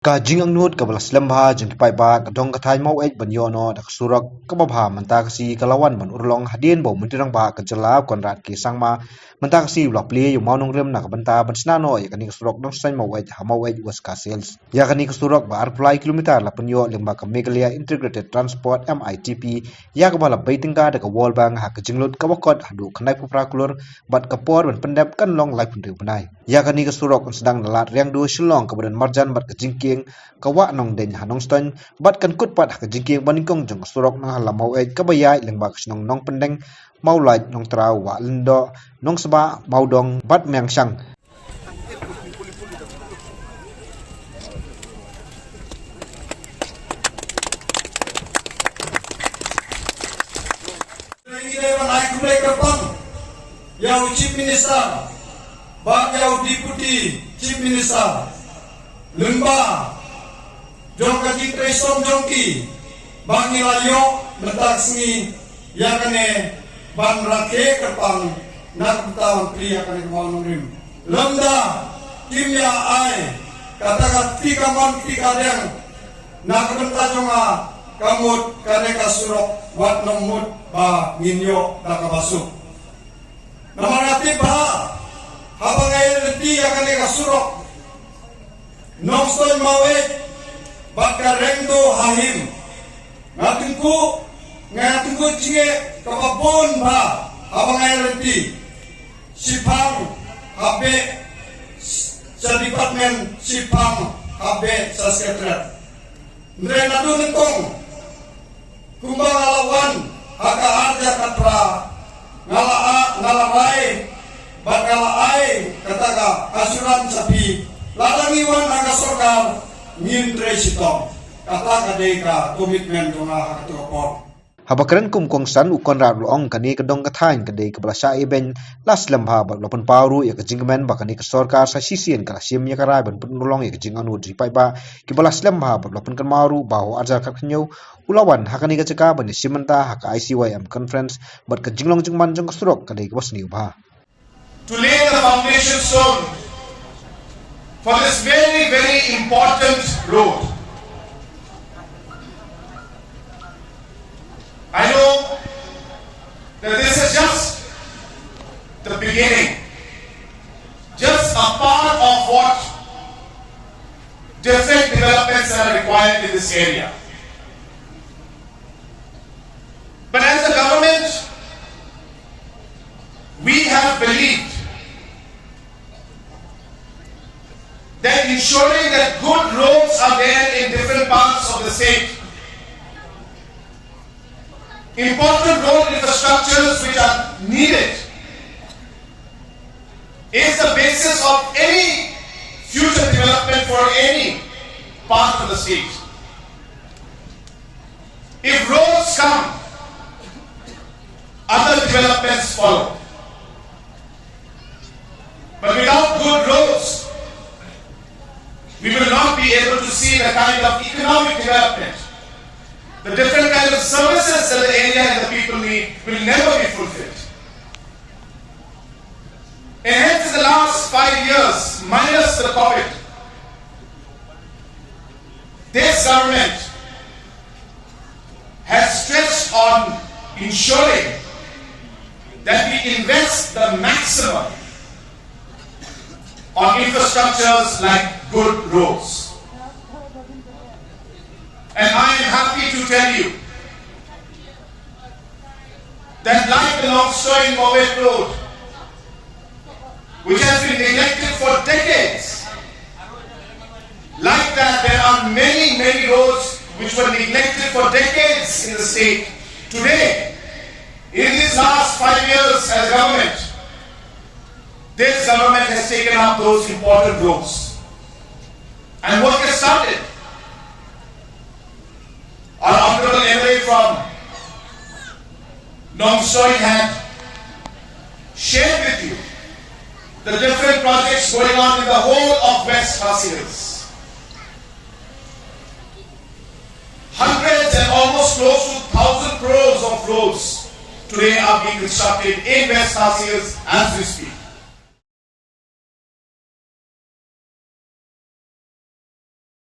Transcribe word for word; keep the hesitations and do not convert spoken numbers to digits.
Ka jingangnud kaba la slem bha jong ki paidbah ka dong ka thaiñ Maweit ban ïoh noh da ka surok kaba bha mynta ka sngi ka la wan ban urlong hadien ba u Myntri Rangbah ka jylla Conrad K Sangma mynta ka sngi u la plie ïa u mawnongrim na ka bynta ban shna noh ïa kane ka surok Nongstoiñ Maweit ha Maweit West Khasi Hills. Ïa kane ka surok ba arphew lai kilometer la pynïoh lyngba ka Meghalaya Integrated Transport, M I T P, ïa kaba la bei tyngka da ka World Bank ha ka jinglut kaba kot haduh khyndaiphew phra klur bad ka por ban pyndep kan long laiphew hynriew bnai. Ïa kane ka surok kan sdang na Lad Riangdo Shillong kaba don marjan bad ka jingkieng ka Wah Nongdeiñ ha Nongstoiñ bad kan kut pat ha ka jingkieng banyngkong jong ka surok Nonghalam Maweit kaba ïaid lyngba ka shnong Nongpyndeng, Mawlait, Nongtraw, Wah Lyngdoh, Nongsbah, Mawdong bad Miangshang. Ngi dei ban ai khublei kyrpang ïa u Chief Minister bad ïa u Deputy Chief Minister lyngba jong ka jingtrei shitom jong ki ba ngi la ïoh mynta ka sngi ïa kane ban rakhe kyrpang na ka bynta ban plie ïa kane ka mawnongrim. Lymda kim ïa ai kata ka kti kamon kti kadiang na ka bynta jong nga, ka mut kane ka surok wat nang mut ba ngin ïoh da kaba suk. Namar nga tip ba haba nga ïaleit ïa kane ka surok Nongstoiñ Maweit bad ka Riangdo ha Him, nga tyngkhuh, nga tyngkhuh jingeh kaba bun bha haba nga ïaleit. Shiphang ha beh sha department, shiphang ha beh sha secretariat. Hynrei naduh nyngkong kumba nga la wan ha ka arhajar khatphra, nga la a-, nga la rai bad nga la ai kata ka assurance sha phi, lada ngi wan ha ka sorkar ngin trei shitom. Kata ka dei ka commitment jong nga ha kato ka por. Haba kren kum u kongsan, u Conrad u la ong kane ka dong ka thaiñ ka dei kaba la shah ïehnoh, la slem bha bad u la pynpaw ruh ïa ka jingkmen ba kane ka sorkar sa shisien ka la shim ïa ka rai ban pynurlong ïa ka jingangnud jong ki paidbah kiba la slem bha bad u la pynkynmaw ruh ba ha u arhajar khathynñiew u la wan ha kane ka jaka ban ïashim bynta ha ka I C Y M conference bad ka jinglong jingman jong ka surok ka dei kaba sniew bha. To lay the foundation stone for this very, very important road. I know that this is just the beginning, just a part of what different developments that are required in this area. But as a government, we have believed that ensuring that good roads are there in different parts of the state, important road infrastructures which are needed, is the basis of any future development for any part of the state. If roads come, other developments follow. But without good roads, we will not be able to see the kind of economic development, the different kind of services that the area and the people need will never be fulfilled. And hence, in the last five years, minus the COVID, this government has stressed on ensuring that we invest the maximum on infrastructures like good roads. And I am happy to tell you that, like the Nongstoiñ Maweit Road, which has been neglected for decades, like that, there are many, many roads which were neglected for decades in the state. Today, in these last five years as a government, this government has taken up those important roads. And work has started. Our honorable M L A from Nongstoiñ had shared with you the different projects going on in the whole of West Khasi Hills. Hundreds and almost close to thousand crores of roads today are being constructed in West Khasi Hills as we speak.